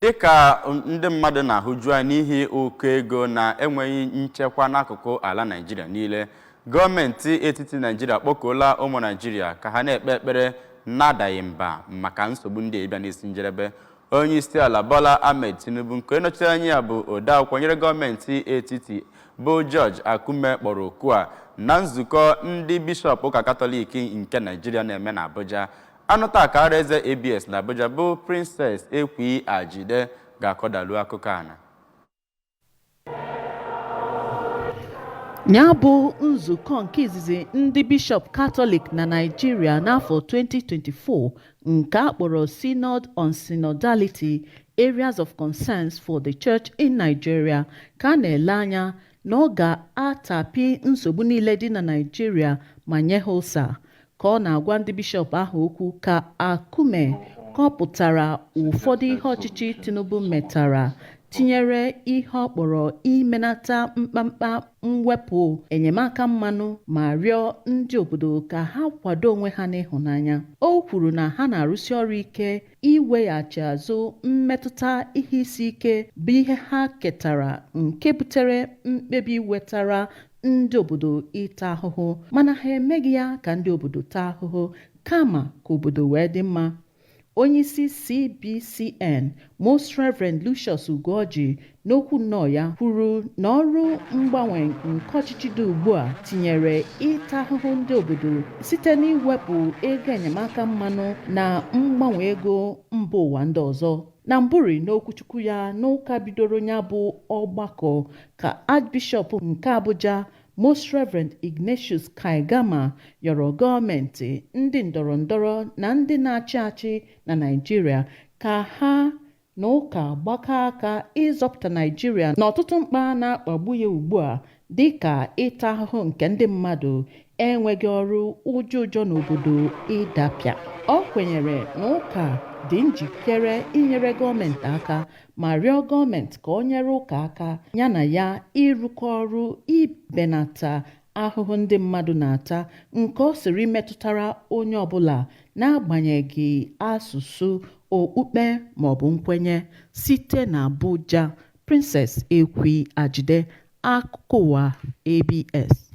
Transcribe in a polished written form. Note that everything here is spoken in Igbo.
Dịka ndị mmadụ na-ahụju anya n'ihi ụkọ ego na enweghị nchekwa n'akụkụ ala Naịjirịa niile, gọọmenti etiti Naịjirịa kpọkuola ụmụ Naịjirịa ka ha na-ekpe ekpere na-adaghị mba maka nsogbu ndị ịbịa n'isi njedebe. Onye isi ala Bola Ahmed Tinubu, nke nọchitere anya ya bụ odeakwụkwọ nyere gọọmenti etiti bụ George Akume, kpọrọ oku a na nzukọ ndị bishọp ụka Katọlik nke Naịjirịa na-eme n'Abuja. Anụta akara eze ABS na Abuja bụ Princess Ekwi Ajide ga-akọdalu akụkọ a na. Ya bụ nzukọ nke izizi ndị bishọp Katọlik na Naịjirịa n'afọ 2024 nke a kpọrọ Synod on Synodality: Areas of Concerns for the Church in Nigeria ka a na-ele anya na ọ ga-atapị nsogbu niile dị na Naịjirịa ma nye ha ụsa. Ka ọ na-agwa ndị bishọp ahụ okwu ka Akume kọpụtara ụfọdụ ihe ọchịchị Tinubu metara, tinyere ihe ọ kpọrọ imenata mkpamkpa mwepụ enyemaka mmanụ, ma rịọ ndị obodo ka ha kwado onwe ha n'ịhụnanya. O kwuru na ha na-arụsi ọrụ ike iweghachi azụ mmetụta ihe isi ike bụ ihe ha ketara nke butere mkpebi wetara ndị obodo ịta ahụhụ, mana ha emeghị ya ka ndị obodo taa ahụhụ, kama ka obodo wee dị mma. Onyeisi CBCN, Most Reverend Lucius Ugoji, n'okwu nnọọ ya kwuru na ọrụ mgbanwe nke ọchịchị dị ugbu a tinyere ịta ahụhụ ndị obodo site n'iwepụ ego enyemaka mmanụ na mgbanwe ego mba ụwa ndị ọzọ. Na mbụri n'okwuchukwu ya n'ụka bidoro ya bụ ọgbakọ ka Archbishop nke Abuja, Most Reverend Ignatius Kaigama, yọrọ gọọmenti, ndị ndọrọ ndọrọ na ndị na-achị achị na Naịjirịa ka ha na ụka gbakọ aka ịzọpụta Naịjirịa n'ọtụtụ mkpa na-akpagbu ya ugbu a, dịka ịta ahụhụ nke ndị mmadụ, enweghị ọrụ, ụjọ ụjọ n'obodo ịdapịa. Ọ kwenyere na ụka dị njikere inyere gọọmenti aka ma rịọ gọọmenti ka ọ nyere ụka aka ya na ya ịrụkọ ọrụ ibenata ahụhụ ndị mmadụ na-ata, nke ọ sịrị metụtara onye ọbụla n'agbanyeghị asụsụ, okpukpe maọbụ nkwenye. Site na Abuja, Princess Ekwi Ajide, akụkọ ụwa ABS.